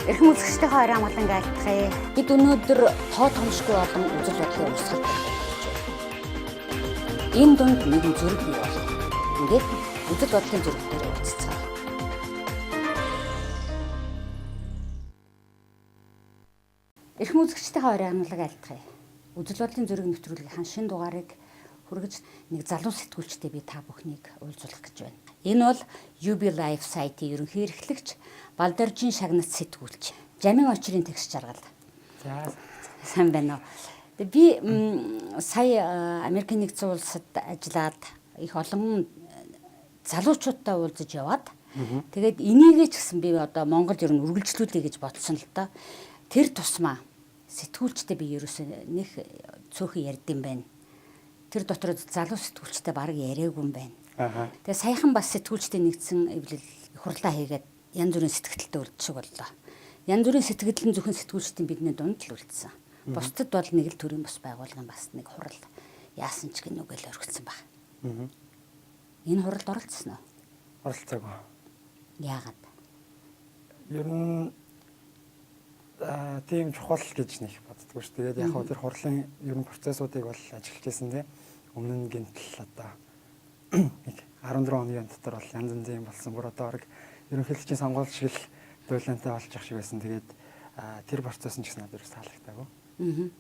Эрхэм үзэгчдийнхээ орой амгалан айлтгая. Бид өнөөдөр тоо томшгүй олон үзэл бодлын урсгал дээр болж байна. Энэ дунд нэгэн зүрэг бий болов. Ингээд үзэл бодлын зүрэг дээр уулзцгаая. Эрхэм үзэгчдийнхээ орой амгалан айлтгая. Үзэл бодлын зүрэг нэвтрүүлгийнхаа шинэ дугаарыг хүргэж нэг залуу сэтгүүлчтэй би та бүхнийг уулзуулах гэж байна. Энэ бол UB Life сайтын ерөнхий эрхлэгч Балдоржийн шагнат сэтгүүлч Жамин очрын тэгш жаргал. За, Сайн байна уу? Тэгээ би сая Америкийн нэгдсэн улсад ажиллаад их олон залуучуудтай уулзаж яваад тэгээд энийгээ ч гэсэн би одоо Монгол ер нь үргэлжлүүлэе гэж бодсон л доо. Тэр тусмаа сэтгүүлчтэй би ерөөсөө нэг цөөхөн ярьд юм байна. Тэр дотор залуу сэтгүүлчтэй бараг яриаггүй юм байна. Аа. Тэгээ саяхан бас сэтгүүлчтэй нэгдсэн эвлэл хурлаа хийгээд янз бүрийн сэтгэлдээ үлдчих боллоо. Янз бүрийн сэтгэл нь зөвхөн сэтгүүлчдийн бидний дунд л үлдсэн. Бусдад бол нэг л төрийн бус байгууллагын бас нэг хурал яасан ч гинүү гэл өргөцсөн баг. Энэ хуралд оролцсон уу? Оролцоогүй. Яагаад? Ер нь тийм чухал гэж нэг боддгоо ш. Тэгээд яг хөө тэр хурлын ер нь процессуудыг бол ажиллаж байсан тийм. Өмнө нь гинтл одоо нэг 14 хоногийн дотор бол янз янзын юм болсон. Бүр одоо орог ерөнхийлөгчийн сонгуул шиг л дуйлантай болж явах шиг байсан. Тэгээд тэр процесс нь ч гэсэн надад ерөөс таалагдаагүй.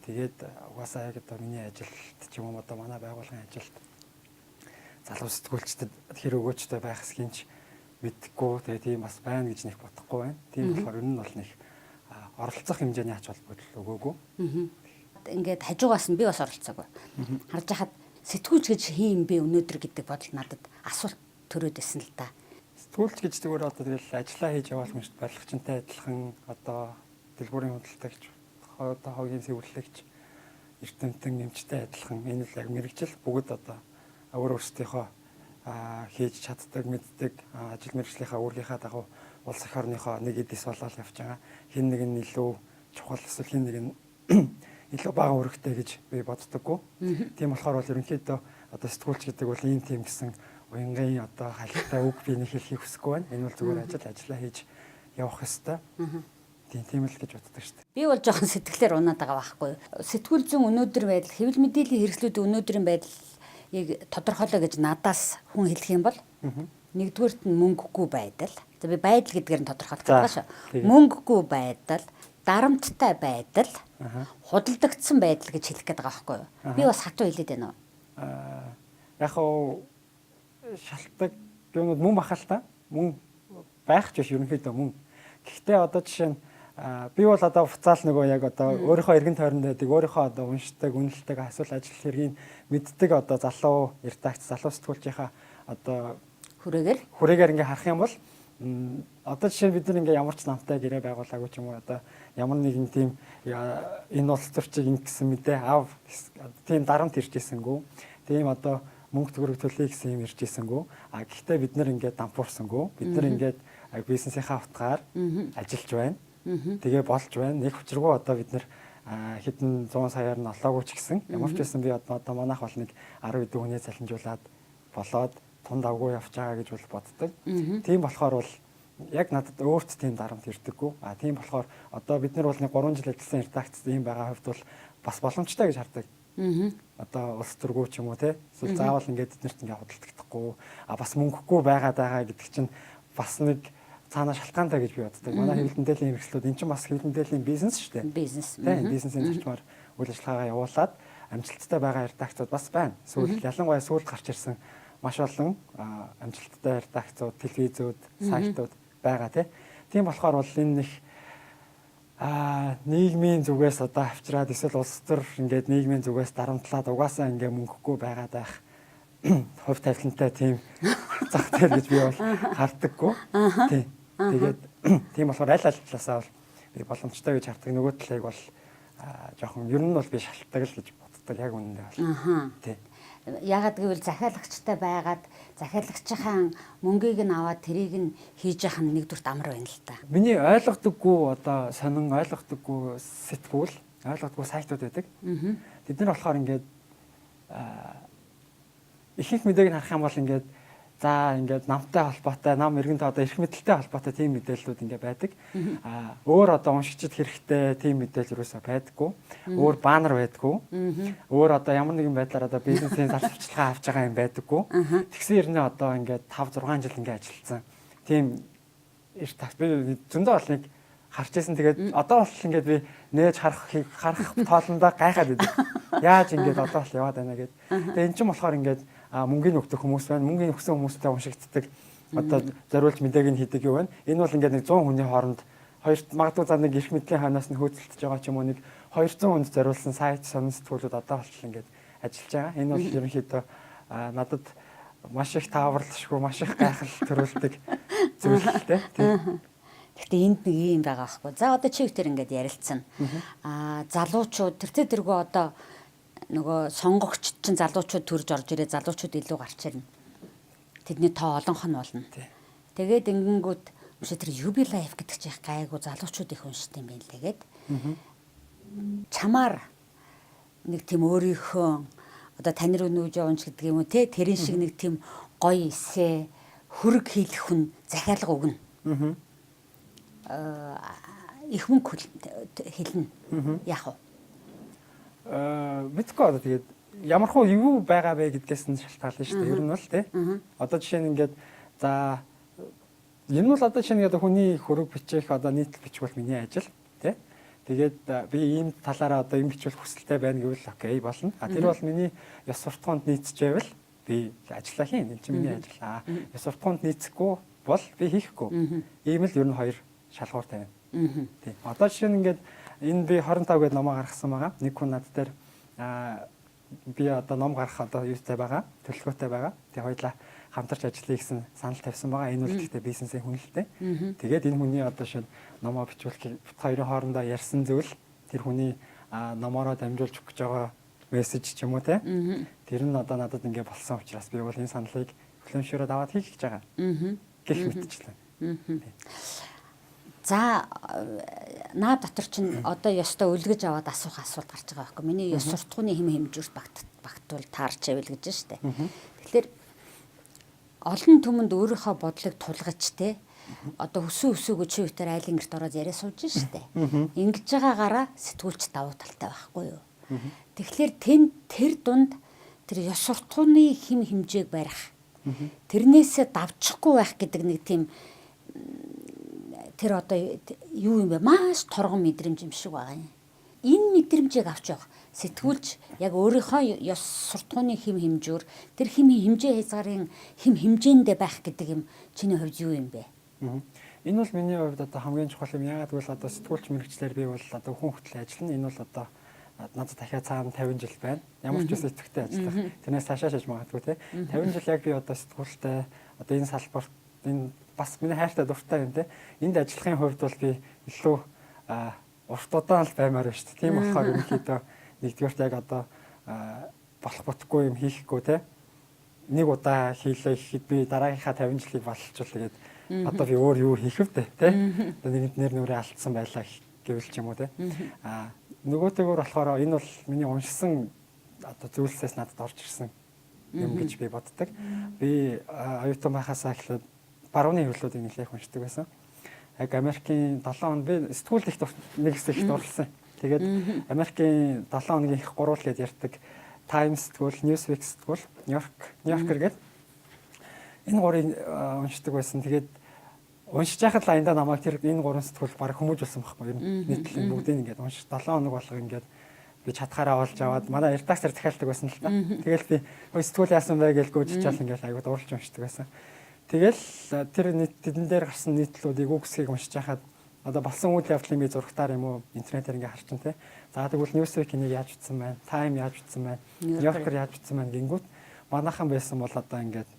Тэгээд угаасаа яг одоо миний ажилд ч юм уу одоо манай байгууллагын ажилд залуу сэтгүүлчдэд хэр өгөөчтэй байх эсхийг ч мэдэхгүй. Тэгээ тийм бас байна гэж нэг бодохгүй байна. Тийм болохоор ер нь бол нэг оролцох хэмжээний ач холбогдол өгөөгүй. Ингээд хажуугаас нь би бас оролцоогүй. Харж хахад сэтгүүлч гэж хин юм бэ өнөөдөр гэдэг бодол надад асуулт төрөөд байсан л да. Сэтгүүлч гэж зүгээр одоо тэгэл ажиллаа хийж яваал юм шүү дээ. Барилгачтай адилхан одоо дэлгүүрийн худалдагч, одоо хогийн сэвэрлэгч, эрдэмтэн, эмчтэй адилхан энэ л яг мэрэгжил бүгд одоо өөр өөрсдийнхөө хийж чаддаг, мэддэг ажил мэргэжлийнхаа үүргийнхаа дагуу улс эх орныхоо нэг эдис болоод явж байгаа. Хин нэг нь илүү чухал эсвэл хин нэг нь илүү бага үүрэгтэй гэж би боддоггүй. Тийм болохоор бол ерөнхийдөө одоо сэтгүүлч гэдэг бол ийм тийм гэсэн уянгийн одоо халилтай үг би нэг хэлхийг хүсэхгүй байна. Энэ бол зүгээр ажил ажиллаа хийж явах ёстой. Тийм л гэж боддог шүү дээ. Би бол жоохон сэтгэлээр унаад байгаа байхгүй юу. Сэтгүүл зүйн өнөөдөр байдал, хэвлэл мэдээллийн хэрэгслүүдийн өнөөдрийн байдлыг тодорхойлоо гэж надаас хүн хэлэх юм бол нэгдүгээрт нь мөнгөгүй байдал. За би байдал гэдгээр нь тодорхойлох За, гэдэг шүү. тэгээд. Мөнгөгүй байдал, дарамттай байдал, худалдагдсан байдал гэж хэлэх гээд байгаа байхгүй юу. Би бас хатуу хэлээд байна уу? Яг хуу шалтгаан юмуд мөн бахал та. Мөн байх ч биш ерөнхийдөө мөн. Гэхдээ одоо жишээ нь би бол одоо буцаал нөгөө яг одоо өөрийнхөө эргэн тойронд байдаг, өөрийнхөө одоо уншдаг, үнэлдэг, эсвэл ажил хэргийг мэддэг одоо залуу редакц, залуу сэтгүүлчийнхаа одоо Хүрээгээр хүрээгээр ингээ харах юм бол одоо жишээ нь бид нар ингээ ямар ч намтай гэрээ байгуулаагүй ч юм уу одоо ямар нэгэн тийм энэ улс төрчийг ингэсэн мэдээ ав тийм дарамт ирж ирсэнгүү, тийм одоо мөнгө төгрөг төлөе гэсэн юм ирж ирсэнгүү. А гэхдээ бид нар ингээ дампуурсангүй, бид нар ингээд бизнесийнхаа утгаар ажиллаж байна. Тэгээ болж байна. Нэг учиргүй одоо бид нар хэдэн 100 саяар нь олоогүй ч гэсэн ямар ч байсан би одоо манайх бол нэг 10 хэдэн хүнээ цалинжуулаад болоод тунд авгүй явж байгаа гэж бол боддог. Тийм болохоор бол яг надад өөрт тийм дарамт ирдэггүй. А тийм болохоор одоо бид нар бол нэг 3 жил ажилласан редакцд ийм байгаа хувьд бол бас боломжтой гэж хардаг. Одоо улс төргүү ч юм уу те. Эсвэл заавал ингээд эднэрт ингээд худалдагдахгүй. А бас мөнгөгүй байгаад байгаа гэдэг чинь бас нэг цаана шалтгаантай гэж би боддог. Манай хэвлэл мэдээллийн хэрэгслүүд эн чинь бас хэвлэл мэдээллийн бизнес шүү дээ. Бизнес. Тийм, бизнесийн зарчмаар үйл ажиллагаагаа явуулаад амжилттай байгаа редакцууд бас байна. Сүүл ялангуяа сүүлд гарч ирсэн маш олон амжилттай редакцууд, телевизүүд, сайтууд байгаа тий. Тийм болохоор бол энэ нэг нийгмийн зүгээс одоо авчираад эсвэл улс төр ингээд нийгмийн зүгээс дарамтлаад угаасаа ингээд мөнгөгүй байгаад байх хувь тавилантай тийм зах зээл гэж би бол хардаггүй. Тийм. Тэгээд тийм болохоор аль аль талаасаа бол би боломжтой гэж хардаг. Нөгөө талыг бол жоохон ер нь бол би шалтгаан л гэж боддог яг үнэндээ бол. Тийм. Яагаад гэвэл захиалагчтай байгаад захиалагчийн мөнгийг нь аваад тэрийг нь хийж яах нь нэгдүгürt амар байна л та. Миний ойлгодоггүй одоо сонин ойлгодоггүй сэтгүүл, ойлгодоггүй сайтууд байдаг. Тэд нар болохоор ингээд ихэнх мэдээг нь харах юм бол ингээд За ингээд намтай холбоотой, нам иргэнтэй одоо эрх мэдэлтэй холбоотой тийм мэдээллүүд ингээд байдаг. Аа өөр одоо уншигчид хэрэгтэй тийм мэдээлэл юусаа байдаггүй. Өөр баннер байдаггүй. Өөр одоо ямар нэгэн байдлаар одоо бизнесийн зар сурталчилгаа авч байгаа юм байдаггүй. Тэгсэн хэрнээ одоо ингээд 5 6 жил ингээд ажилласан. Тийм эрт би зөндөө олныг харж ирсэн. Тэгээд одоо бол ингээд би нээж харах харах тоолондоо гайхаад байдаг. Яаж ингээд одоо бол яваад байна гэд. Тэгээд эн чинь болохоор ингээд мөнгөний өгдөг хүмүүс байна. Мөнгөний өгсөн хүмүүстэй уншигддаг. Одоо зориулж мэдээг нь хийдэг юу байна. Энэ бол ингээд нэг 100 хүний хооронд хоёр магадгүй за нэг эрх мэдлийн хойноос нь хөөцөлдөж байгаа ч юм уу нэг 200 хүнд зориулсан сайт сонин сэтгүүлүүд одоо болтол ингээд ажиллаж байгаа. Энэ бол ерөнхийдөө надад маш их тааварлашгүй, маш их гайхал төрүүлдэг зүйл л дээ. Тийм. Гэхдээ энд нэг юм байгаа байхгүй. За одоо чи тэр ингээд ярилцсан. Аа залуучууд тэртээ тэргүй одоо нөгөө сонгогчд чинь залуучууд төрж орж ирээ, залуучууд илүү гарч ирнэ. Тэдний тоо олонх нь болно. Тэгээд ингэнгүүт уншаа тэр UB Life гэдэг чинь их гайгүй залуучууд их уншд юм байна лээ гэд. Чамаар нэг тийм өөрийнхөө одоо тань руу нүүж явуулж гэдэг юм уу те тэрэн шиг нэг тийм гоё эсэ хөрөг хийлэх хүн захиалга өгнө. Их мөнгө хэлнэ. Яах вэ? Мэдгүй одоо тэгээд ямар хуу юу байгаа вэ гэдгээс нь шалтгаална шүү дээ. Ер нь бол тий. Одоо жишээ нь ингээд за энэ бол одоо жишээ нь ингээд хүний хөрөг бичих одоо нийтлэл бичих бол миний ажил тий. Тэгээд би ийм талаараа одоо юм бичвэл хүсэлтэй байна гэвэл окей болно. А тэр бол миний ёс суртахуунд нийцж байвал би ажиллаа хийн. Энэ чинь миний ажил. А ёс суртахуунд нийцэхгүй бол би хийхгүй. Ийм л ер нь хоёр шалгуур тавина. Тий. Одоо жишээ нь ингээд энэ би 25 гээд номоо гаргасан байгаа. Нэг хүн над дээр би одоо ном гаргах одоо юутай байгаа, төлөвлөгөөтэй байгаа. Тэгээ хоёлаа хамтарч ажиллая гэсэн санал тавьсан байгаа. Энэ бол гэхдээ бизнесийн хүн л дээ. Тэгээд энэ хүний одоо шинэ номоо бичүүлэх бит хоёрын хоорондоо ярьсан зүйл тэр хүний номоороо дамжуулж өгөх гэж байгаа мессеж ч юм уу те. Тэр нь одоо надад ингээ болсон учраас би бол энэ саналыг хүлэмжшөөрөөд аваад хийх гэж байгаа. Гэх мэтчлэн. За наа дотор чинь одоо ёстой үлгэж аваад асуух асуулт гарч байгаа байхгүй. Миний ёс суртахууны хэм хэмжүүрт багтвал таарч байвал гэж штэ. Тэгэхээр олон түмэнд өөрийнхөө бодлыг тулгаж те одоо өсөө өсөөгөө чи үтэр айлын гэрт ороод яриа сууж штэ. Ингэж байгаагаараа сэтгүүлч давуу талтай байхгүй юу. Тэгэхээр тэр дунд тэр ёс суртахууны хэм хэмжээг барих. Тэрнээсээ давчихгүй байх гэдэг нэг тийм тэр одоо юу юм бэ? Маш торгон мэдрэмж юм шиг байгаа юм. Энэ мэдрэмжийг авч явах сэтгүүлч яг өөрийнхөө ёс суртахууны хэм хэмжүүр тэр хэм хэмжээ хязгаарын хэм хэмжээндээ байх гэдэг юм чиний хувьд юу юм бэ? Энэ бол миний хувьд одоо хамгийн чухал юм. Яагаад гэвэл одоо сэтгүүлч мэргэжлээр би бол одоо хүн хөтлөө ажиллана. Энэ бол одоо надад дахиад цаана 50 жил байна. Ямар ч үсэн идэвхтэй ажиллах. Тэрнээс цаашаа шаж магадгүй те. 50 жил яг би одоо сэтгүүлтэй одоо энэ салбарт энэ бас миний хайртай дуртай юм те. Энд ажиллахын хувьд бол би илүү урт удаан л баймаар байна шүү дээ. Тийм болохоор ерөнхийдөө нэгдүгээрт яг одоо болох бүтггүй юм хийхгүй те. Нэг удаа хийлээ гэхэд би дараагийнхаа 50 жилийг балчвал тэгээд одоо би өөр юу хийх вэ те. Одоо нэгэнд нэр нүрээ алдсан байлаа гэвэл ч юм уу те. Аа нөгөөтэйгөр болохоор энэ бол миний уншсан одоо зүйлсээс надад орж ирсэн юм гэж би боддог. Би оюутан байхасаа эхлээд барууны хэвлэлүүдийг нэлээх уншдаг байсан. Яг Америкийн 7 хоног би сэтгүүлд их нэг хэсэг их дурлсан. Тэгээд Америкийн 7 хоногийн их гурвал гэж ярьдаг Times сэтгүүл, Newsweek сэтгүүл, New York, New Yorker гэдэг энэ гурыг уншдаг байсан. Тэгээд уншиж байхад л аяндаа намайг тэр энэ гурван сэтгүүл баг хүмүүжүүлсэн байхгүй юу? Нийтлэл бүгдийг ингээд уншиж 7 хоног болго ингээд би чадхаараа олж аваад манай редактор захиалдаг байсан л та. Тэгэл би ой сэтгүүл яасан бэ гэж гүйж чаал ингээд аягүй дурлж уншдаг байсан. Тэгэл тэр тэдэн дээр гарсан нийтлүүдийг үг хэсгийг уншиж байхад одоо болсон үйл явдлын би зурагтаар юм уу интернетээр ингээ харчин те. За тэгвэл Newsweek энийг яаж утсан байна? Time яаж утсан байна? New Yorker яаж утсан байна гингүүт манайхан байсан бол одоо ингээд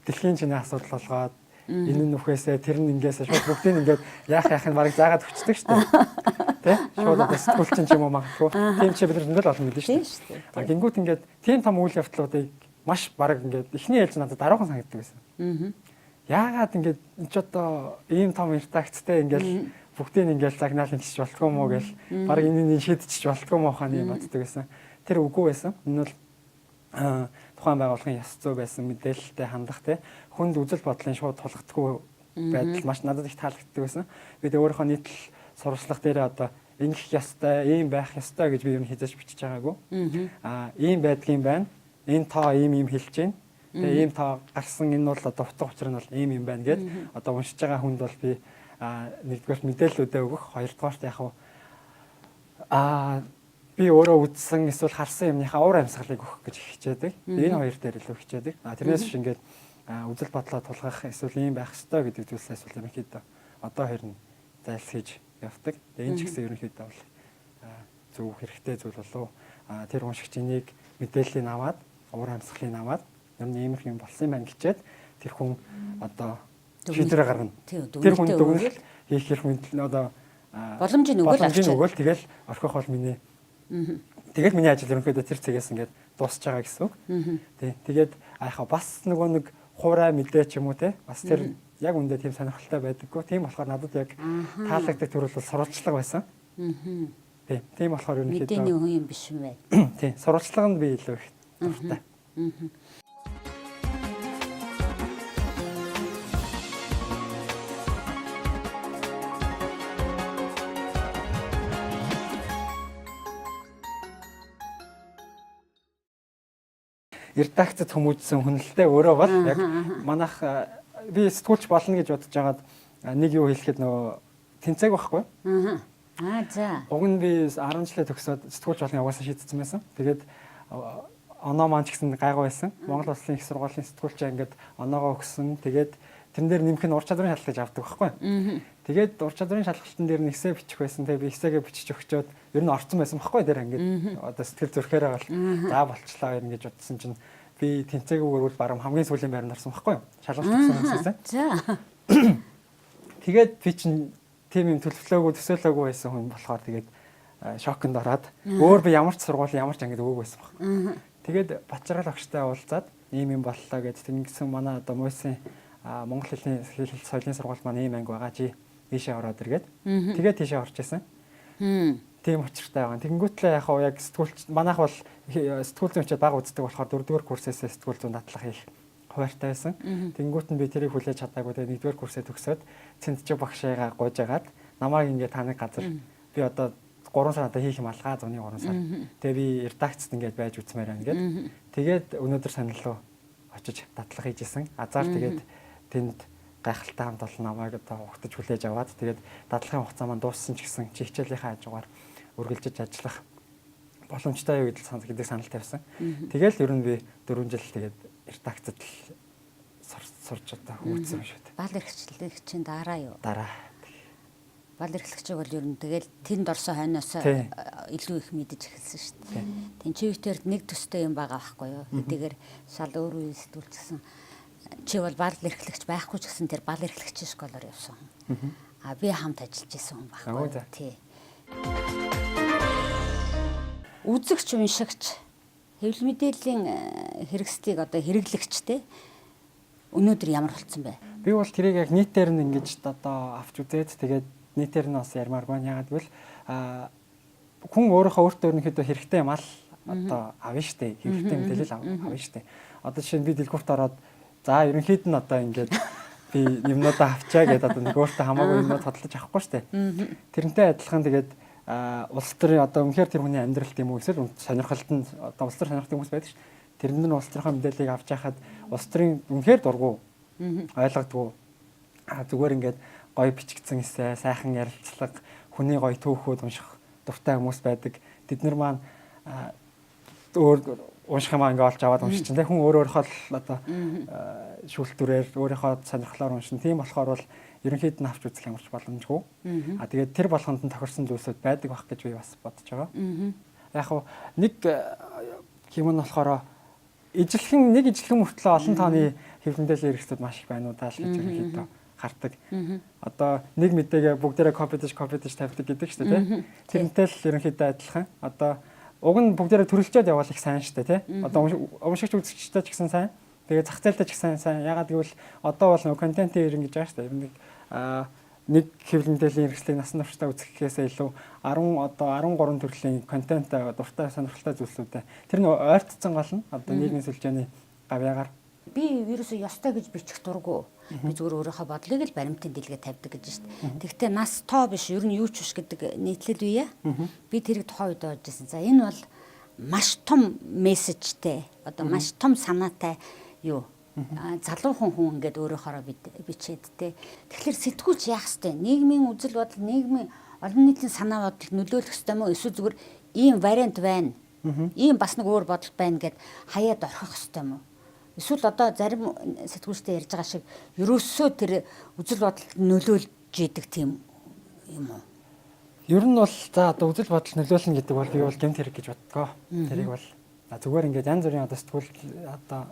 дэлхийн чиний асуудал болгоод энэ нь үхээсээ тэр нь ингээсээ шууд бүгдийг ингээд яах нь барыг заагаад өчтдөг шүү дээ. Тэ? Шууд одоо сэтгүүлчин ч юм уу магадгүй. Тийм чи бид нар зөндөл олон мэдэн шүү дээ. А гингүүт ингээд тийм том үйл явдлуудыг маш бараг ингээд эхний ээлж надад даруухан санагддаг байсан. Яагаад ингээд энэ ч одоо ийм том редакцтай ингээд бүгдийг ингээд загнаал ингэчих болтгоо мó гэл бараг энэ шийдчих болтгоо мó хаа юм боддог байсан. Тэр үгүй байсан. Энэ бол тухайн байгууллагын ёс зүй байсан мэдээлэлтэй хандах те хүнд үзэл бодлын шууд тулгадгүй байдал маш надад их таалагддаг байсан. Би тэг өөрийнхөө нийтлэл сурвалжлага дээрээ одоо ингэх ёстой, ийм байх ёстой гэж би юм хизээж бичиж байгаагүй. Ийм байдгийн байна. Энэ тоо ийм ийм хэлж байна. Тэгээ ийм тоо гарсан, энэ бол одоо утга учир нь бол ийм юм байна гэд одоо уншиж байгаа хүнд бол би нэгдүгээр мэдээллүүдээ өгөх, хоёрдугаарт яг би өөрөө үзсэн эсвэл харсан юмныхаа уур амьсгалыг өгөх гэж хичээдэг. Энэ хоёр дээр илүү хичээдэг. Тэрнээс биш ингээд үзэл бодлоо тулгах эсвэл ийм байх ёстой гэдэг зүйлсээс бол ерөнхийдөө одоо хоёр нь зайлсхийж явдаг. Тэгээ энэ ч гэсэн ерөнхийдөө бол зөв хэрэгтэй зүйл болов. Тэр уншигч энийг мэдээллийг аваад, уур амьсгалыг аваад ер нь иймэрхүү юм болсон юм байна гэчээд тэр хүн одоо шийдвэрээ гаргана. Тэр хүн дүгнэлт хийх эрх мэдэл одоо боломжийг өгөөл, тэгэл орхих бол миний тэгэл миний ажил ерөнхийдөө тэр цэгээс ингээд дуусч байгаа гэсэн үг. Тий. Тэгээд яхаа бас нөгөө нэг хуурай мэдээ ч юм уу те бас тэр яг үндэ тийм сонирхолтой байдаггүй. Тийм болохоор надад яг таалагддаг төрөл бол сурвалжлага байсан. Тий. Тийм болохоор ерөнхийдөө мэдээний хүн юм биш юм байна. Тий. Сурвалжлага нь би илүү их дуртай. Редакцид хүмүүжсэн хүнэлтэй өөрөө бол яг манайх би сэтгүүлч болно гэж бодож байгаад нэг юу хэлэхэд нөгөө тэнцээг байхгүй. За. Уг нь би 10 жилээ төгсөөд сэтгүүлч болно угаасаа шийдсэн байсан. Тэгээд оноо маань ч гэсэн гайгүй байсан. Монгол Улсын их сургуулийн сэтгүүлч ингээд оноогоо өгсөн. Тэгээд тэрэн дээр нэмэх нь ур чадварын шалгалт гэж авдаг байхгүй. Тэгээд ур чадварын шалгалтын дээр нь эсээ бичих байсан. Тэгээд би эсээгээ бичиж өгчөөд ер нь орцсон байсан байхгүй дээр ингээд одоо сэтгэл зүрхээр бол за болчлаа юм гэж бодсон чинь би тэнцээгүйгээр бол барам хамгийн сүүлийн байранд орсон байхгүй юу? Шалгалт өгсөн юмсаа. За. Тэгээд би чинь тийм юм төлөвлөөгүй төсөөлөөгүй байсан хүн болохоор тэгээд шоконд ороод өөр би ямар ч сургууль ямар ч ангид өгөөгүй байсан байхгүй. Тэгээд Батчаргал огштой уулзаад ийм юм боллоо гэж тэгсэн манай одоо Мойсын Монгол хэлний хэл соёлын сургууль маань ийм анги байгаа чи ийшээ ороод иргээд тэгээд тийшээ орж исэн. Тийм учиртай байгаа. Тэгэнгүүтлээ яг яг сэтгүүлч манайх бол сэтгүүл зүйн хичээл бага үздэг болохоор дөрөвдүгээр курсээс сэтгүүл зүйн дадлага хийх хуваартай байсан. Тэгэнгүүт нь би тэрийг хүлээж чадаагүй. Тэгээд нэгдүгээр курсээ төгсөөд Цэнтжиг багшаагаа гуйж агаад намайг ингээд таны газар би одоо 3 сар надад хийх юм алгаа зуны 3 сар. Тэгээ би редакцид ингээд байж үзмээр байна гээд. Тэгээд өнөөдөр санал руу очиж дадлага хийж исэн. Азар тэгээд тэнд гайхалтай хамт олон намайг одоо угтаж хүлээж аваад тэгээд дадлагын хугацаа маань дууссан ч гэсэн чи хичээлийнхээ хажуугаар үргэлжиж ажиллах боломжтой юу гэдэг санал тавьсан. Тэгэл ер нь би 4 жил тэгээд редакцид сурч одоо хөгжсөн юм шүү дээ. Бал эрхлэгчийн дараа юу? Дараа. Бал эрхлэгчийг бол ер нь тэгэл тэнд орсон хойноос илүү их мэдэж эхэлсэн шүү дээ. Тэн чивтер нэг төстэй юм байгаа байхгүй юу? Хэдийгээр шал өөр үе сэтгүүлчсэн чи бол бал эрхлэгч байхгүй ч гэсэн тэр бал эрхлэгчийн школоор явсан. А би хамт ажиллаж исэн хүн байхгүй юу? Тий. Үзэгч, уншигч, хэвлэл мэдээллийн хэрэгслийг одоо хэрэглэгчтэй өнөөдөр ямар болцсон бэ? Би бол тэрийг яг нийтээр нь ингэж одоо авч үзээд тэгээд нийтээр нь бас ярмаар байна. Яагаад гэвэл хүн өөрийнхөө өөртөө ерөнхийдөө хэрэгтэй юм ал одоо авна штэ. Хэрэгтэй мэдээлэл авна штэ. Одоо жишээ нь би дэлгүүрт ороод за ерөнхийд нь одоо ингээд би юмнуудаа авчаа гэдээ одоо нэг өөртөө хамаагүй юмнууд хөдөлж авахгүй штэ. Тэрнтэй адилхан тэгээд улс төрийн одоо үнэхээр тэр хүний амьдралт юм уу эсвэл сонирхолт нь одоо улс төр сонирхдаг хүмүүс байдаг ш. Тэрэнд нь улс төрийнхөө мэдээллийг авч яхад улс төрийн үнэхээр дургу ойлгодгүй зүгээр ингээд гоё бичигдсэн эсэ, сайхан ярилцлага, хүний гоё түүхүүд унших дуртай хүмүүс байдаг. Тэд нар маань өөр унших юмаа ингээ олж аваад уншиж чинь хүн өөр өөрийнхөө л одоо шүүлтүүрээр өөрийнхөө сонирхлоор уншина. Тийм болохоор бол ерөнхийд нь авч үзэх ямарч боломжгүй. А тэгээд тэр болгонд нь тохирсон зүйлсүүд байдаг байх гэж би бас бодож байгаа. Яг хав нэг юм нь болохоор ижилхэн нэг ижилхэн мөртлөө олон тооны хэвлэл мэдээллийн хэрэгслүүд маш их байна уу даа л гэж ерөнхийдөө хардаг. Одоо нэг мэдээгээ бүгдээрээ копидж тавьдаг гэдэг шүү дээ, тий. Тэрнтэй л ерөнхийдөө адилхан. Одоо уг нь бүгдээрээ төрөлжөөд явбал их сайн шүү дээ, тий. Одоо уншигч үзэгчтэй ч гэсэн сайн. Тэгээ зах зээлтэй ч гэсэн сайн. Ягаад гэвэл одоо бол нөгөө контентын ирэн гэж байгаа шүү дээ. Нэг Нэг хэвлэл мэдээллийн хэрэгслийг насан туршдаа үзэхээсээ илүү 10 одоо 13 төрлийн контент, дуртай, сонирхолтой зүйлсүүдээ. Тэр нь ойртцсон гол нь одоо нийгмийн сүлжээний гавьяагаар. Би ерөөсөө ёстой гэж бичих дурггүй. Би зүгээр өөрийнхөө бодлыг л баримтын дэлгээ тавьдаг гэж шүү дээ. Тэгэхдээ нас тоо биш, ер нь юу ч биш гэдэг нийтлэл үе. Би тэрийг тухайн үед бодож ирсэн. За, энэ бол маш том мессежтэй, одоо маш том санаатай юу залуухан хүн ингээд өөрөөхөөрөө бичээд те. Тэгэхээр сэтгүүлч яах хэвтэй? Нийгмийн үзэл бодол, нийгмийн олон нийтийн санаа бодлыг нөлөөлөх хэвтэй мó, эсвэл зүгээр ийм вариант байна, ийм бас нэг өөр бодол байна гэд хаяад орхих хэвтэй мó? Эсвэл одоо зарим сэтгүүлчтэй ярьж байгаа шиг ерөөсөө тэр үзэл бодолд нөлөөлж идэг тийм юм уу? Ер нь бол за одоо үзэл бодол нөлөөлнө гэдэг бол би бол гэмт хэрэг гэж боддгоо. Тэрийг бол зүгээр ингээд янз бүрийн одоо сэтгүүл, одоо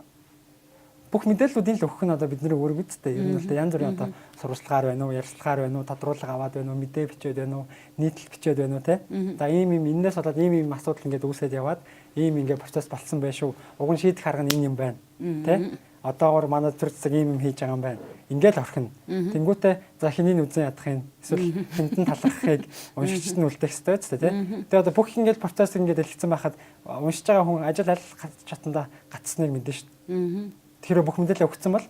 бүх мэдээллүүдийн л өгөх нь одоо бидний үүрэг үсттэй. Ер нь бол янз бүрийн одоо сурвалжлагаар байна уу, ярилцлагаар байна уу, тодруулга аваад байна уу, мэдээ бичээд байна уу, нийтлэл бичээд байна уу те. За, ийм ийм энэс болоод ийм ийм асуудал ингээд үүсээд яваад ийм ингээд процесс болсон байх шүү. Уг нь шийдэх арга нь энэ юм байна. Тэ? Одоогор манай төр засаг ийм юм хийж байгаа юм байна. Ингээл орхино. Тэнгүүтээ за хэнийг үзэн ядахын, эсвэл хинтэн талархахыг уншигчд нь үлдээх ёстой ч тий. Тэгээ одоо бүх ингээд процесс ингээд дэлгэцэн байхад уншиж байгаа хүн ажил аль чатанда гацсныг мэднэ шүү дээ. Тэгэхээр бүх мэдээлэл өгсөн бол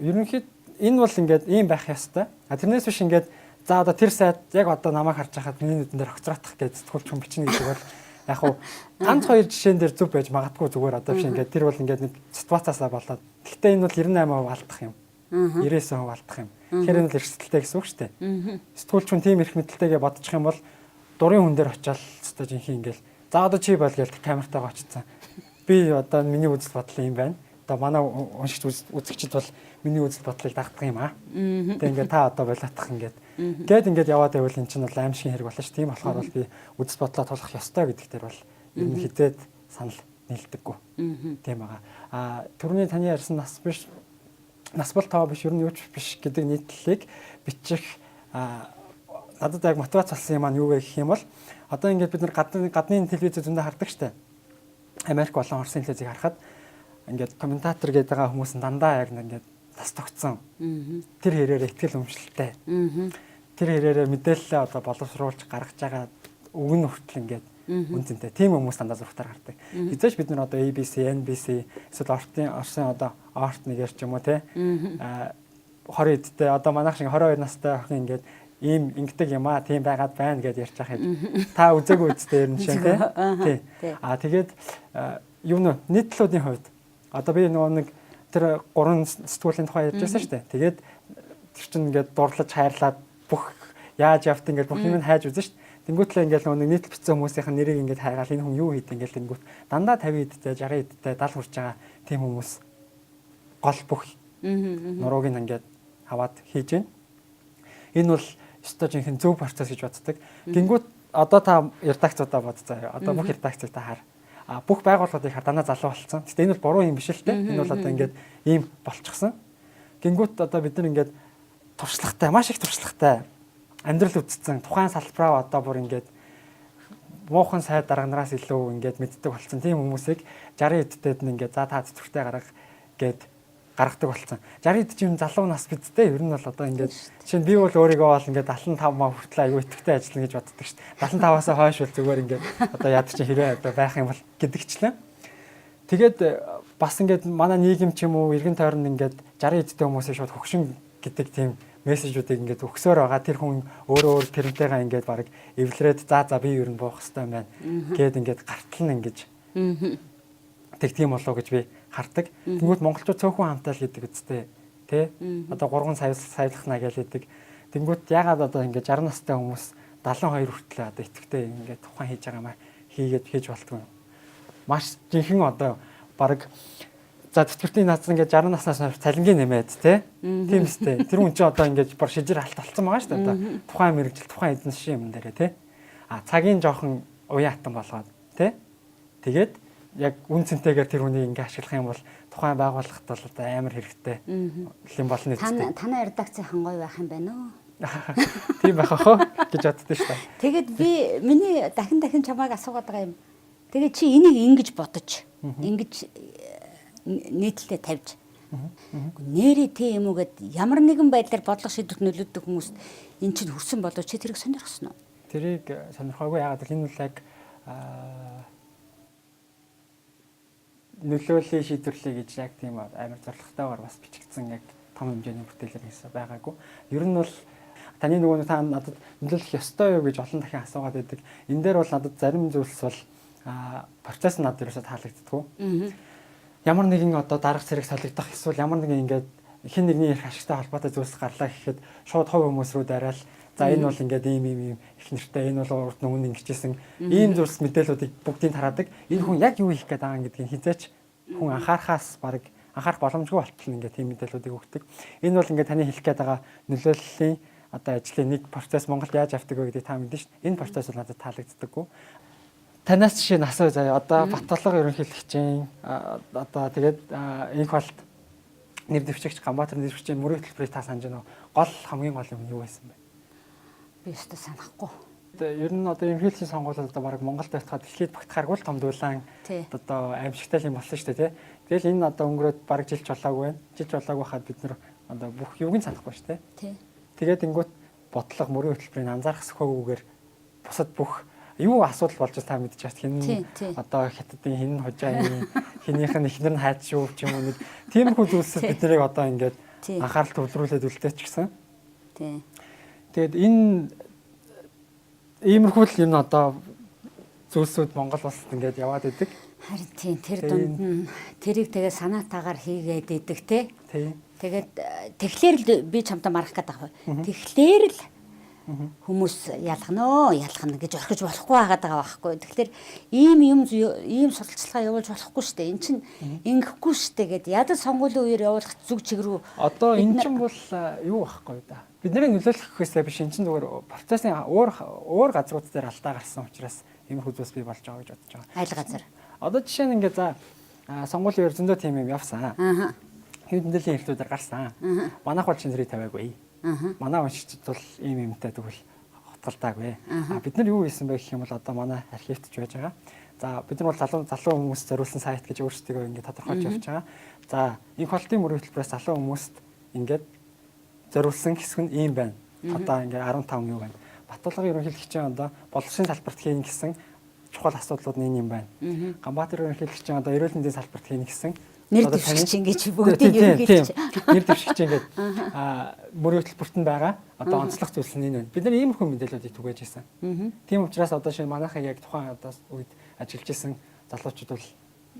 ерөнхийд энэ бол ингээд ийм байх ёстой. А тэрнээс биш ингээд за одоо тэр сайд яг одоо намайг харж байхад миний нүдэн дээр огцроотох гэж сэтгүүлч хүн бичнэ гэдэг бол яг хуу ганц хоёр жишээн дээр зөв байж магадгүй, зүгээр одоо биш ингээд тэр бол ингээд нэг ситуацаасаа болоод. Гэхдээ энэ бол 98% алдах юм. 99% алдах юм. Тэгэхээр энэ бол эрсдэлтэй гэсэн үг шүү дээ. Сэтгүүлч хүн тийм эрх мэдэлтэйгээ бодчих юм бол дурын хүн дээр очиад өстой жинхэнэ ингээл за одоо чи бол гээл камертайгаа очсон. Би одоо миний үзэл бодол юм байна. Одоо манай уншигч үзэгчд бол миний үзэл бодлыг дагдаг юм аа. Тэгээ ингээд та одоо болоотох ингээд гээд ингээд яваад байвал эн чинь бол аимшигын хэрэг болно ш. Тийм болохоор бол би үзэл бодлоо тулах ёстой гэдэг дээр бол ер нь хизээд санал нийлдэггүй. Тийм байгаа. А түрүүний таны ярьсан нас биш, нас бол тоо биш, ер нь юу ч биш гэдэг нийтлэлийг бичих надад яг мотивац болсон юм маань юу вэ гэх юм бол одоо ингээд бид нар гадны телевиз зөндөө хардаг штэ. Америк болон Оросын телевизийг харахад ингээд комментатор гэдэг байгаа хүмүүс нь дандаа яг ингээд нас тогтсон. Тэр хэрээрээ ихтгэл өмчлөлтэй. Тэр хэрээрээ мэдээлэлээ одоо боловсруулж гаргаж байгаа үг нь хүртэл ингээд үн цэнтэй. Тийм хүмүүс дандаа зурагтаар гардаг. Хизээч бид нар одоо ABC, NBC эсвэл Оросын одоо Арт нэгээр ч юм уу те 20 эдтэй одоо манайх шиг 22 настай охин ингээд ийм ингэдэг юм аа, тийм байгаад байна гэдээ ярьж байгаа юм. Та үзээгүй үстэй ер нь шин те. Тий. Аа тэгээд юу нэ нийтлүүдийн хувьд одоо би нөгөө нэг тэр гурван сэтгүүлийн тухай ярьж байсан шүү дээ. Тэгээд тэр чинь ингээд дурлаж хайрлаад бүх яаж явт ингээд бүх юм хайж үзэн шүү дээ. Тэнгүүтлээ ингээд нөгөө нэг нийтлэл бичсэн хүмүүсийн нэрийг ингээд хайгаал энэ хүн юу хийд ингээд тэнгүүт дандаа 50 эдтэй, 60 эдтэй, 70 хүрч байгаа тийм хүмүүс гол бүх нурууг нь ингээд аваад хийж байна. Энэ бол ёстой жинхэнэ зөв процесс гэж боддог. Гингүүт одоо та редакцуудаа бод заяа. Одоо бүх редакцийг та хар. А бүх байгууллагуудыг хар, дандаа залуу болцсон. Гэтэ энэ бол буруу юм биш л те. Энэ бол одоо ингээд ийм болчихсон. Гингүүт одоо бид нар ингээд туршлагатай, маш их туршлагатай, амьдрал үзсэн, тухайн салбараа одоо бүр ингээд муухан сайд дарга нараас илүү ингээд мэддэг болсон тийм хүмүүсийг 60 эдтэд нь ингээд за та тэтгэвртэй гарга гэд гаргадаг болсон. 60 эд чинь залуу нас бидтэй, ер нь бол одоо ингээд жишээ нь би бол өөрийгөө бол ингээд 75 маа хүртэл аюу итгэвтэй ажиллана гэж боддог шүү дээ. 75-аас хойш бол зүгээр ингээд одоо яадаг чи хэрвээ одоо байх юм бол гэдэгчлэн. Тэгээд бас ингээд манай нийгэм ч юм уу эргэн тойронд ингээд 60 эдтэй хүмүүсийг шууд хөгшин гэдэг тийм мессежүүдийг ингээд өгсөөр байгаа. Тэр хүн өөрөө өөр тэрнтэйгээ ингээд баг эвлэрээд за за би ер нь буух хэвээр байна гэд ингээд гартал нь ингэж тэг тийм болоо гэж би хардаг. Тэнгүүт монголчууд цөөхөн хамтаал гэдэг үстэй тий. Одоо 3 сая саялахна гэж хэлдэг. Тэнгүүт ягаад одоо ингээд 60 настай хүмүүс 72 хүртэл одоо итгэвтэй ингээд тухайн хийж байгаа маа хийгээд хийж болтгүй юм. Маш жинхэнэ одоо баг за тэтгэвртийн наац ингээд 60 наснаас хойш цалингийн нэмээд тий. Тийм үстэй. Тэр хүн чинь одоо ингээд бар шижир алт болцсон байгаа шүү дээ. Одоо тухайн мэрэгжил, тухайн эзэн шин юм дээрээ тий. А цагийн жоохон уян хатан болгоод тий. Тэгээд яг үн цэнтэйгээр тэр хүнийг ингээ ашиглах юм бол тухайн байгууллагт бол одоо амар хэрэгтэй юм болно үстэй. Танай редакцийн гоё байх юм байна уу? Тийм байх ах гэж боддоо шүү дээ. Тэгээд би миний дахин дахин чамайг асуугаад байгаа юм. Тэгээд чи энийг ингэж бодож, ингэж нийтлэлээ тавьж Нэрээ тийм юм уу гэд ямар нэгэн байдлаар бодлого шийдвэрт нөлөөлдөг хүмүүст эн чинь хүрсэн болов чи тэрийг сонирхсон уу? Тэрийг сонирхоогүй. Яагаад гэвэл энэ бол яг нөлөөллийн шийдвэрлэе гэж яг тийм амар зорилготойгоор бас бичигдсэн яг том хэмжээний бүтээлэр хийсэн байгаагүй. Ер нь бол таны нөгөө та надад нөлөөлөх ёстой юу гэж олон дахин асуугаад байдаг. Энэ дээр бол надад зарим зүйлс бол процесс нь надад ерөөсөө таалагддаггүй. Ямар нэгэн одоо дарга зэрэг солигдох эсвэл ямар нэгэн ингээд хэн нэгний эрх ашигтай холбоотой зүйлс гарлаа гэхэд шууд хувь хүмүүс рүү дараал за энэ бол ингээд ийм ийм ийм их нэртэй, энэ бол урд нь өмнө ингэжсэн ийм зүйлс мэдээллүүдийг бүгдийг тараадаг. Энэ хүн яг юу хийх гээд байгаа гэдгийг хизээч хүн анхаарахаас баг анхаарах боломжгүй болтол ингээд тийм мэдээллүүдийг өгдөг. Энэ бол ингээд таны хэлэх гээд байгаа нөлөөллийн одоо ажлын нэг процесс Монголд яаж авдаг вэ гэдгийг та мэднэ шүү дээ. Энэ процесс бол надад таалагддаггүй. Танаас жишээ нь асууя заяа. Одоо Баталга ерөнхийлөгчийн одоо тэгээд инх болт нэр дэвшигч Ганбаатар нэр дэвшигчийн мөрийн хөтөлбөрийг та санаж байна уу? Гол хамгийн гол юм юу байсан бэ? Би өстө санахгүй. Ер нь одоо ерөнхийлөгчийн сонгуул одоо бараг Монголд байтхаа дэлхийд багтахааргүй л том дуулаан одоо аимшигтай юм болсон шүү дээ, тий. Тэгэл энэ одоо өнгөрөөд бараг жилч болоогүй байна. Жилч болоогүй хаад бид нар одоо бүх юуг нь санахгүй шүү дээ. Тий. Тэгээд ингүүт бодлого мөрийн хөтөлбөрийг анзаарах сөхөөгүйгээр бусад бүх юу асуудал болж та мэдчих хин одоо хятадын хин хужааны хинийх нь эхнэр нь хайж шүү ч юм уу нэг тиймэрхүү зүйлсэд бид нарыг одоо ингээд анхаарал төвлөрүүлээд үлдээч гисэн. Тий. Тэгээд энэ иймэрхүү л юм одоо зүйлсүүд Монгол улсад ингээд яваад идэг. Харин тийм тэр дунд нь тэрийг тэгээ санаатаагаар хийгээд идэг те. Тий. Тэгээд тэгэхээр л би чамтай марах гэдэг байгаа. Тэгэхээр л хүмүүс ялгана ялгана гэж орхиж болохгүй байгаад байгаа байхгүй. Тэгэхээр ийм юм ийм сурталчилгаа явуулж болохгүй шүү дээ. Эн чинь ингэхгүй шүү дээ гэд ядаж сонгуулийн үеэр явуулах зүг чиг рүү одоо эн чинь бол юу байхгүй да. Бидний нөлөөлөх гэхээсээ биш эн чинь зүгээр процессын өөр өөр газрууд дээр алдаа гарсан учраас иймэрхүү зүйлс бий болж байгаа гэж бодож байгаа. Аль газар? Одоо жишээ нь ингээ за сонгуулийн үеэр зөндөө тийм юм явсан. Аа. Хэвлэл мэдээллийн хэрэглүүдээр гарсан. Манайх бол чин тэрийг тавиагүй. Манай уншигчид бол ийм юмтай тэгвэл хотголдаагүй. А бид нар юу хийсэн бэ гэх юм бол одоо манай архивт ч байж байгаа. За бид нар бол залуу хүмүүс зориулсан сайт гэж өөрсдийгөө ингээд тодорхойлж явж байгаа. За инх холтын мөрийн хөтөлбөрөөс залуу хүмүүст ингээд зориулсан хэсэг нь ийм байна. Одоо ингээд 15 юу байна. Баталгаа ерөнхийлөгчийн одоо боловсролын салбарт хийн гэсэн чухал асуудлууд нь энэ юм байна. Ганбаатар ерөнхийлөгчийн одоо эрүүл мэндийн салбарт хийн гэсэн нэр дэвшигч ингэж бүгдийг ерөнхийлж нэр дэвшигч ингээд мөрийн хөтөлбөрт нь байгаа одоо онцлог зүйлс нь энэ байна. Бид нар иймэрхүү мэдээллүүдийг түгээж ирсэн. Тийм учраас одоо шинэ манайхаа яг тухайн одоо үед ажиллаж исэн залуучууд бол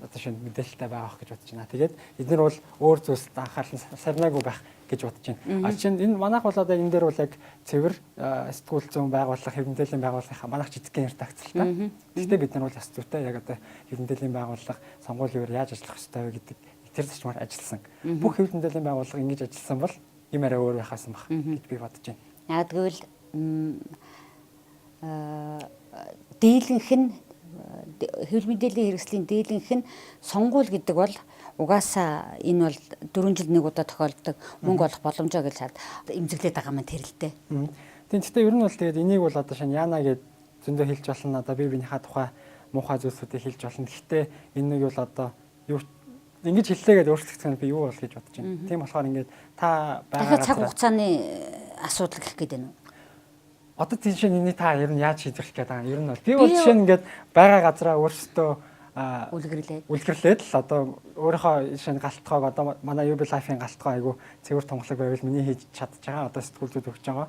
одоо шинэ мэдээлэлтэй байгаа ах гэж бодож байна. Тэгээд эдгээр бол өөр зүйлсд анхаарал нь сарнаагүй байх гэж бодож байна. А жишээ нь энэ манайх бол одоо энэ дээр бол яг цэвэр сэтгүүл зүйн байгууллага, хэв мэдээллийн байгууллага манайх жижигхэн редакц л та. Гэхдээ бид нар бол ёс зүйтэй яг одоо хэв мэдээллийн байгууллага сонгуулийн үеэр яаж ажиллах ёстой вэ гэдэг тэр зарчмаар ажилласан. Бүх хэв мэдээллийн байгууллага ингэж ажилласан бол юм арай өөр байхаасан баг гэж би бодож байна. Яг гэвэл дийлэнх нь хэвлэл мэдээллийн хэрэгслийн дийлэнх нь сонгуул гэдэг бол угаасаа энэ бол 4 жил нэг удаа тохиолддог мөнгө олох боломжоо гэж хаад эмзэглээд байгаа маань тэр л дээ. Тийм гэхдээ ер нь бол тэгээд энийг бол одоо шинэ яана гэж зөндөө хэлж болно. Одоо би биенийхээ тухай муухай зүйлсүүдийг хэлж болно. Гэхдээ энэ нэг бол одоо юу ингэж хэллээ гэдээ өөрчлөгдөх нь би юу бол гэж бодож байна. Тийм болохоор ингээд та байгаа цаг хугацааны асуудал гэх гээд байна уу? Одоо тийм шинэ энийг та ер нь яаж шийдвэрлэх гээд байгаа юм? Ер нь бол би бол жишээ нь ингээд байгаа газараа өөрсдөө үлгэрлээд л одоо өөрийнхөө шинэ галтгоог одоо манай UB Life-ийн галтгоо айгу цэвэр тунгалаг байвал миний хийж чадж байгаа одоо сэтгүүл зүйд өгч байгаа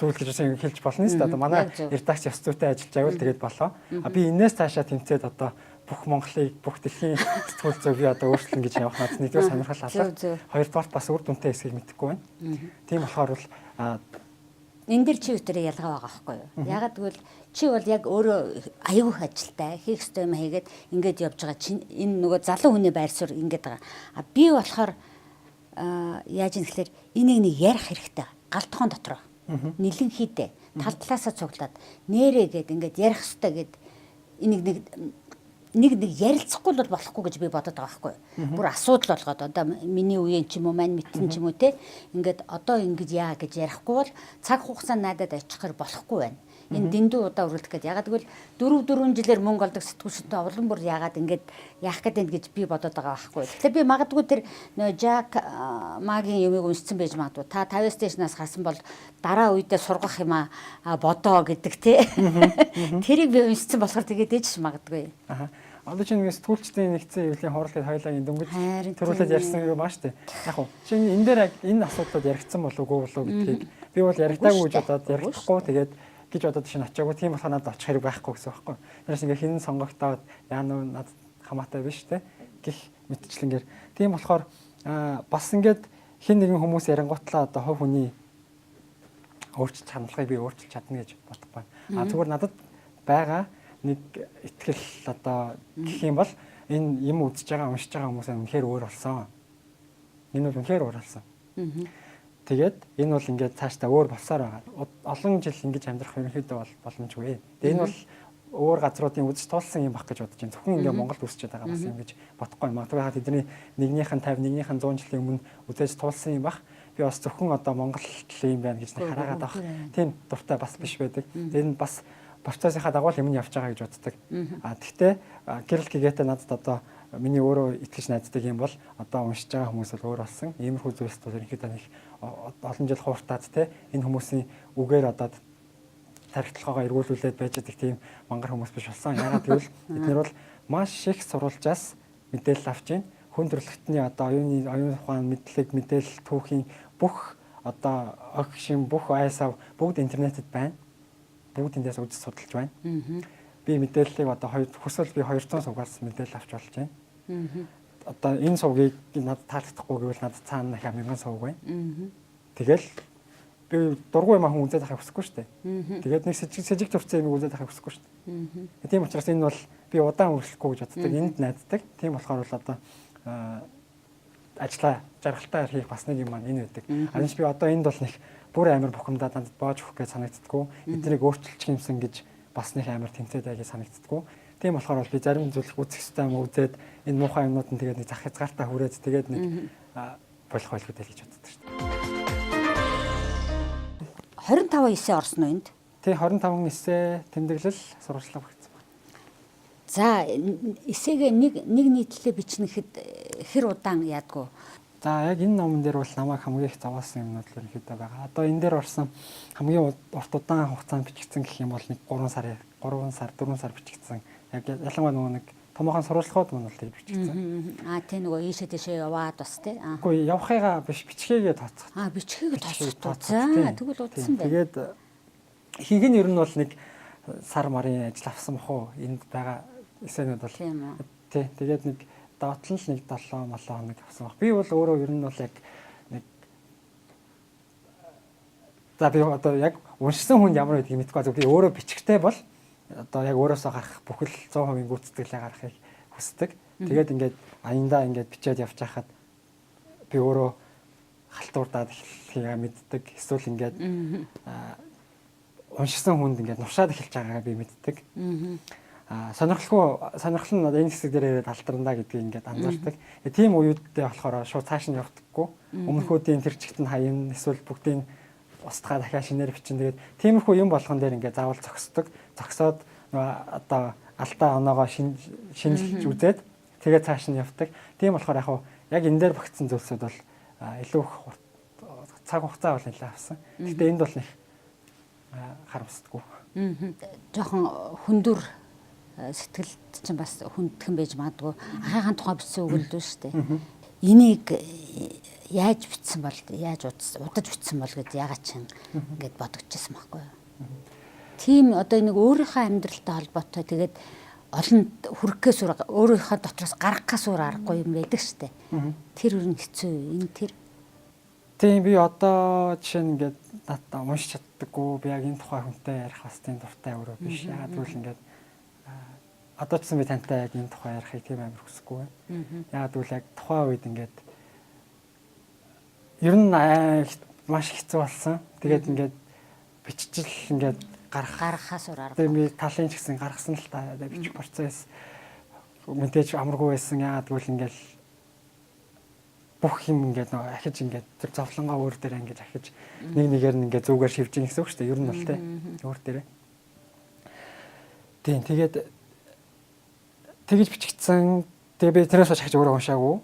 зүйл гэж бас хэлж болно шүү дээ. Одоо манай редакц ёс зүйтэй ажиллаж байвал тэгээд болоо. А би энээс цаашаа тэмцээд одоо бүх Монголыг бүх дэлхийн сэтгүүл зүй би одоо өөрчлөн гэж явах надад нэгдүгээр сонирхол алга. Хоёрдугаарт бас үр дүнтэй хэсгийг мэдэхгүй байна. Тийм болохоор бол энэ дэр чи өтрөө ялгаа байгаа байхгүй юу? Ягаад гэвэл чи бол яг өөрөө аюу их ажилтай хийх ёстой юм хийгээд ингээд явж байгаа чинь энэ нөгөө залуу хүний байр суурь ингээд байгаа. А би болохоор яаж юм гэхээр энийг нэг ярих хэрэгтэй. Гал тогоон дотроо. Нилэн хийдэ. Тал талаасаа цуглаад нэрээ гээд ингээд ярих ёстой гээд энийг нэг нэг ярилцахгүй бол болохгүй гэж би бодод байгаа байхгүй юу. Бүр асуудал болгоод одоо миний үеийн ч юм уу, мань мэдсэн ч юм уу те ингээд одоо ингэж яа гэж ярихгүй бол цаг хугацаа надад очихоор болохгүй байна. Энэ дэндүү удаа үргэлдэх гээд. Ягаад гэвэл 4 4 жилээр мөнгө олдог сэтгүүлчтэй улам бүр ягаад ингэж яах гээд байна гэж би бодоод байгаа байхгүй. Тэгэхээр би магадгүй тэр нөө Жак Магийн юмыг уншсан байж магадгүй. Та 59 стейшнаас гарсан бол дараа үедээ сургах юм а бодоо гэдэг те. Тэрийг би уншсан болохоор тэгээд ээж магадгүй. Аа. Одоо чи нэг сэтгүүлчдийн нэгдсэн хэвлэлийн хурал гэдэг хоёлаагийн дөнгөж төрүүлээд ярьсан юм баа штэ. Яг хуу чи энэ дээр яг энэ асуудлууд яригдсан болов уу болов гэдгийг би бол яригдаагүй гэж бодоод яригдахгүй тэгээд гэж бодоод шинэ очиагүй. Тийм болохоор надад очих хэрэг байхгүй гэсэн байхгүй. Тэрээс ингээ хинэн сонгогдоод яа нөө надад хамаатай биш те гих мэтчлэнгээр. Тийм болохоор бас ингээд хин нэгэн хүмүүс ярингуутлаа одоо хувь хүний өөрчилж хандлагыг би өөрчилж чадна гэж бодохгүй. А зүгээр надад байгаа нэг итгэл одоо гэх юм бол энэ юм үзэж байгаа уншиж байгаа хүмүүс үнэхээр өөр болсон. Энэ бол үнэхээр өөр болсон. Тэгээд энэ бол ингээд цаашдаа өөр болсоор байгаа. Олон жил ингэж амьдрах ерөнхийдөө бол боломжгүй. Тэгээд энэ бол өөр газруудын үзэж туулсан юм баг гэж бодож байна. Зөвхөн ингээ Монголд үүсчихэд байгаа бас юм гэж бодохгүй. Магадгүй хаа тэдний нэгнийх нь 50, нэгнийх нь 100 жилийн өмнө үзэж туулсан юм баг. Би бас зөвхөн одоо Монгол юм байна гэж хараагаад авах тийм дуртай бас биш байдаг. Энэ бас процессынхаа дагуу юм явж байгаа гэж боддог. А тэгтээ гэрэл гэгээтэй надад одоо миний өөрөө итгэж найддаг юм бол одоо уншиж байгаа хүмүүс бол өөр болсон. Иймэрхүү зүйлс бол ерөнхийдөө нэг олон жил хууртаад те энэ хүмүүсийн үгээр одоо тархитлагаа эргүүлүүлээд байж байгаа тийм мангар хүмүүс биш болсон. Яагаад гэвэл бид нар бол маш их сурвалжаас мэдээлэл авч байна. Хүн төрөлхтний одоо оюуны оюун ухаан, мэдлэг, мэдээлэл, түүхийн бүх одоо огшин бүх айсав бүгд интернетэд байна. Бүгд эндээс үзэж судалж байна. Би мэдээллийг одоо хүсвэл би 200 сувгаас мэдээлэл авч болж байна. Одоо энэ сувгийг надад таалагдахгүй гэвэл надад цаана дахиад 1000 сувг байна. Тэгэл би дургүй юм хүн үзээд авахыг хүсэхгүй шүү дээ. Тэгээд нэг сэжиг төрсэн юм үзээд авахыг хүсэхгүй шүү дээ. Тийм учраас энэ бол би удаан үргэлжлэхгүй гэж боддог. Энд найддаг. Тийм болохоор бол одоо ажлаа жаргалтай хийх бас нэг юм маань энэ байдаг. Харин би одоо энд бол нэг бүр амар бухимдаад надад боож өгөх гэж санагддггүй. Эднийг өөрчилчих юмсан гэж бас нэг амар тэмцээд байг санагддггүй. Тийм болохоор бол би зарим зүйлийг үзэх ёстой юм үзээд энэ муухай юмнууд нь тэгээд нэг зах хязгаартаа хүрээд тэгээд нэг болох байлгүй дээ гэж боддог шүү дээ. 25 эсэ орсон уу энд? Тий, 25 эсэ тэмдэглэл сурвалжлага багтсан байна. За, эсэгээ нэг нэг нийтлэлээ бичнэхэд хэр удаан яадгүй? За, яг энэ номон дээр бол намайг хамгийн их зовоосон юмнууд л ерөнхийдөө байгаа. Одоо энэ дээр орсон хамгийн урт удаан хугацаанд бичигдсэн гэх юм бол нэг 3 сар 3 сар 4 сар бичигдсэн. Яг ялангуяа нөгөө нэг томоохон сурвалжлагууд мөн бол тэг бичигдсэн. Аа, тий, нөгөө ийшээ тийшээ яваад бас тий. Үгүй, явахыгаа биш, бичгээгээ тооцох. Аа, бичгээгээ тооцох. За, тэгвэл удсан байна. Тэгээд ихэнх нь ер нь бол нэг сар марын ажил авсан бах уу? Энд байгаа эсэнүүд бол. Тий, тэгээд нэг доотлон л нэг 7 молоо хоног авсан баг. Би бол өөрөө ер нь бол яг нэг за би одоо яг уншсан хүнд ямар байдгийг мэдэхгүй. Би өөрөө бичгтэй бол одоо яг өөрөөсөө гарах бүхэл 100% гүйцэтгэлээ гаргахыг хүсдэг. Тэгээд ингээд аяндаа ингээд бичээд явж байхад би өөрөө халтуурдаад эхлэхийг мэддэг. Эсвэл ингээд уншсан хүнд ингээд нушаад эхэлж байгаагаа би мэддэг. Сонирхолгүй сонирхол нь энэ хэсэг дээр ирээд алдарнаа гэдгийг ингээд анзаардаг. Тийм үеүдтэй болохоор шууд цааш нь явдаггүй. Өмнөхүүдийн тэр чигт нь хаяна эсвэл бүгдийн устгаа дахиад шинээр бичин. Тэгээд тиймэрхүү юм болгон дээр ингээд заавал зогсдог. Зогсоод одоо алдаа оноогоо шинжилж үзээд тэгээд цааш нь явдаг. Тийм болохоор яг яг энэ дээр багтсан зүйлсүүд бол илүү их цаг хугацаа бол нэлээд авсан. Гэхдээ энд бол нэг харамсдаггүй. Жохон хүндүр сэтгэлд чинь бас хүндхэн байж магадгүй. Ахыхын тухай бичсэн үг л дээ шүү дээ. Энийг яаж бичсэн бол яаж удаж бичсэн бол гэж ягаад чинь ингээд бодогдчихсан байхгүй юу. Тийм одоо нэг өөрийнхөө амьдралтай холбоотой тэгээд олон хүрхээс өөрийнхөө дотроос гаргахаас өөр аргагүй юм байдаг шүү дээ. Тэр үр нь хэцүү. Энэ тэр. Тийм, би одоо жишээ нь ингээд надад уншиж чаддаггүй. Би яг энэ тухай хүнтэй ярих бас тийм дуртай өөрөө биш. Ягаад гэвэл ингээд одоо ч гэсэн би тантай яг энэ тухай ярихыг тийм амар хүсэхгүй байна. Ягаад гэвэл яг тухайн үед ингээд ер нь маш хэцүү болсон. Тэгээд ингээд биччихэл ингээд гаргахаас өөр арга. Тэгээд би талын ч гэсэн гаргасан л та. Бичих процесс мэдээж амаргүй байсан. Ягаад гэвэл ингээд бүх юм ингээд нөгөө ахиж ингээд тэр зовлонгоо өөр дээр ингээд ахиж нэг нэгээр нь ингээд зүгээр шивж гин гэсэн үг шүү дээ. Ер нь бол те өөр дээрээ. Тийм, тэгээд тэгэж бичигдсэн. Тэгээ би тэрээс хойш хаж өөрөө уншаагүй.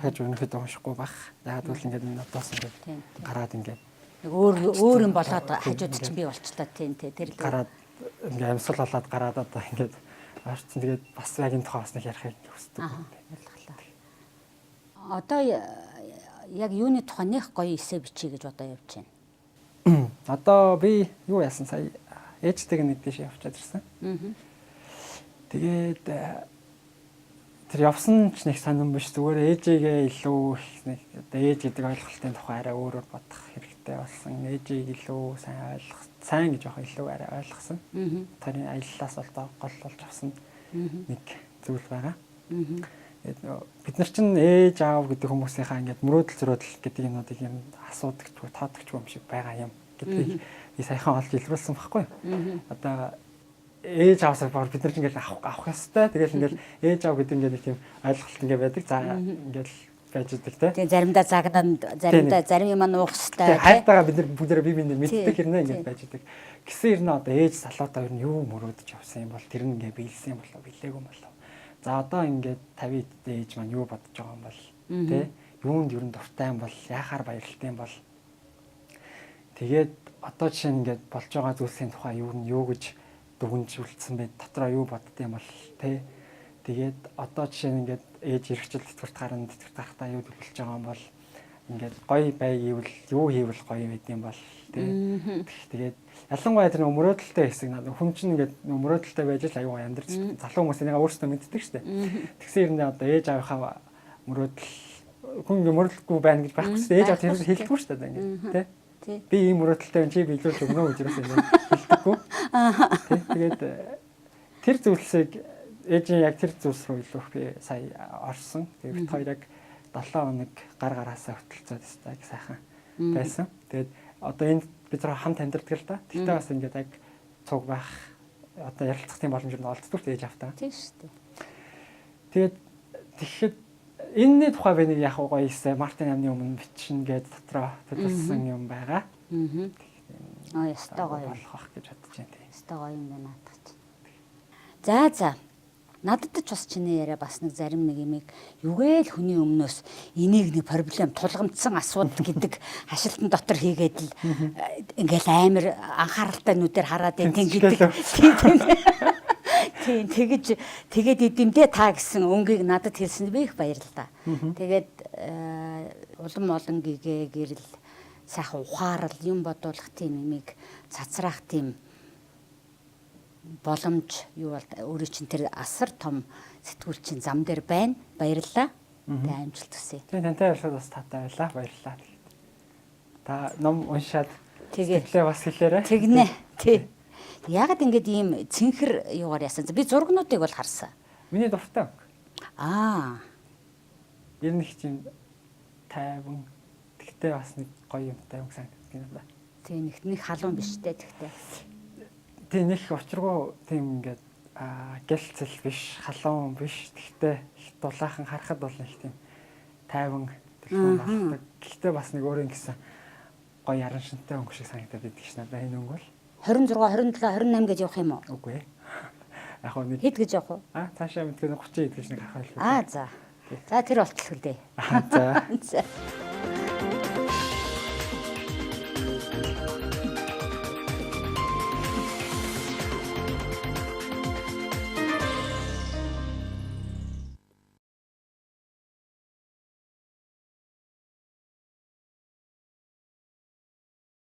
Хаж өнөхөд уншихгүй байх. Яагаад гэвэл ингээд энэ одоос ингээд гараад ингээд нэг өөр өөр юм болоод хажууд чинь би болчлаа, тийм тий, тэр л гараад ингээд амьсгал болоод гараад одоо ингээд орцсон. Тэгээд бас яг энэ тухай бас нэг ярихыг хүсдэг. Ойлголоо. Одоо яг юуны тухай нэх гоё эсэ бичье гэж одоо явж байна? Одоо би юу яасан, сая ээжтэйг нэг дэше явчаад ирсэн. Тэгээд тэр явсан ч нэг сонирн биш, зүгээр ээжигээ илүү их нэг одоо ээж гэдэг ойлголтын тухай арай өөрөөр бодох хэрэгтэй болсон. Ээжийг илүү сайн ойлгох, сайн гэж явах илүү арай ойлгосон. Тэрний аяллаас бол гол болж авсан нэг зүйл байгаа. Тэгээд бид нар чинь ээж аав гэдэг хүмүүсийнхаа ингээд мөрөөдөл зөрөөдөл гэдэг юмнуудыг юм асуудагчгүй, тоодогчгүй юм шиг байгаа юм гэдгийг би саяхан олж илрүүлсэн байхгүй. Одоо ээж аавсаа бид нар ингээд авах ёстой. Тэгэл ингээд ээж аав гэдэг ингээд нэг тийм ойлголт ингээд байдаг. За ингээд байж идэг те. Тэгээ заримдаа загнан, заримдаа зарим юм нуух ёстой. Тэгээ хайртайгаа бид нар бүгдээрээ бие биенээ мэддэг хэрнээ ингээд байж идэг. Гэсэн хэрнээ одоо ээж залуудаа ер нь юу мөрөөдөж явсан юм бол тэр нь ингээд биелсэн болов билээгүй юм болов. За одоо ингээд 50 эдтэй ээж маань юу бодож байгаа юм бол те, юунд ер нь дуртай юм бол, яахаар баярлалтай юм бол, тэгээд одоо жишээ нь ингээд болж байгаа зүйлсийн тухай юу нь юу гэж дүгнж үлдсэн бэ, дотроо юу бодд юм бол те, тэгээд одоо жишээ нь ингээд ээж эрхжил тэтгэврт гарна, тэтгэврт гарахдаа юу төлөвлөж байгаа юм бол, ингээд гоё бай гэвэл юу хийвэл гоё байд юм бол те. Тэгээд ялангуяа тэр нөгөө мөрөөдөлтэй хэсэг надад хүн чинь ингээд нөгөө мөрөөдөлтэй байж л аюу амьдарч залуу хүмүүс энийг өөрсдөө мэддэг штэ. Тэгсэн юм одоо ээж аавынхаа мөрөөдөл хүн ингээд мөрөөдөлгүй байна гэж байхгүй штэ. Ээж аав тэр хэлдэггүй штэ одоо ингээд те. Би ийм мөрөөдөлтэй юм чи биелүүлж өгнө гэж юусэн юм хэлдэггүй. Тэ. Тэгээд тэр зүйлсийг ээжийн яг тэр зүйлс рүү илүү их би сая орсон. Тэгээд бид хоёр яг 7 хоног гар гараасаа хөтөлцөөд өстой яг сайхан байсан. Тэгээд одоо энд бид нар хамт амьдардаг л да. Тэгтээ бас ингээд яг цуг байх одоо ярилцах тийм боломж нь олддог л ээж автаа. Тийм шүү дээ. Тэгээд тэгэхэд энэний тухай би нэг яг гоё эсэ Мартин амны өмнө бичнэ гэж дотроо төлөвлөсөн юм байгаа. Аа, ёстой гоё болох байх гэж бодож байна тийм. Ёстой гоё юм байна наадах чинь. За за. Надад ч бас чиний яриа бас нэг зарим нэг юмыг югээл хүний өмнөөс энийг нэг проблем тулгамдсан асуудал гэдэг хашилтан дотор хийгээд л ингээл амар анхааралтай нүдээр хараад байдیں гэдэг. Тийм, тэгэж тэгээд идэм дээ та гэсэн өнгийг надад хэлсэн би их баярлалаа. Тэгээд улам олон гэгээ гэрэл сайхан ухаарал юм бодуулах тийм юмыг цацраах тийм боломж юу бол өөрөө чинь тэр асар том сэтгүүл чинь зам дээр байна. Баярлалаа. Тэгээ амжилт хүсье. Тийм, тантай ярилцаад бас таатай байлаа. Баярлалаа. Та ном уншаад Тэгээ. сэтгэлээ бас хэлээрэй. Тэгнэ. Тий. Яагаад ингэж ийм цэнхэр юугаар яасан? Би зургнуудыг бол харсан. Миний дуртай өнгө. Аа. Ер нь их тийм тайван. Тэгтээ бас нэг гоё юмтай өнгө санагддаг юм байна. Тий, нэг халуун биш те тэгтээ. Тийм, нэг учиргүй тийм ингээд гэлцэл биш, халуун биш. Тэгтээ их дулаахан харахад бол нэг тийм тайван төлхөн болдог. Гэхдээ бас нэг өөрийн гэсэн гоё яран шинтэй өнгө шиг санагдаад байдаг ш надад энэ өнгө бол. 26, 27, 28 гэж явах юм уу? Үгүй ээ. Яг хөө нэг Хэд гэж явах вэ? Аа, цаашаа мэдгүй 30 хэд гэж нэг харах байлгүй. Аа, за. За тэр болтол хүлээ. За. За.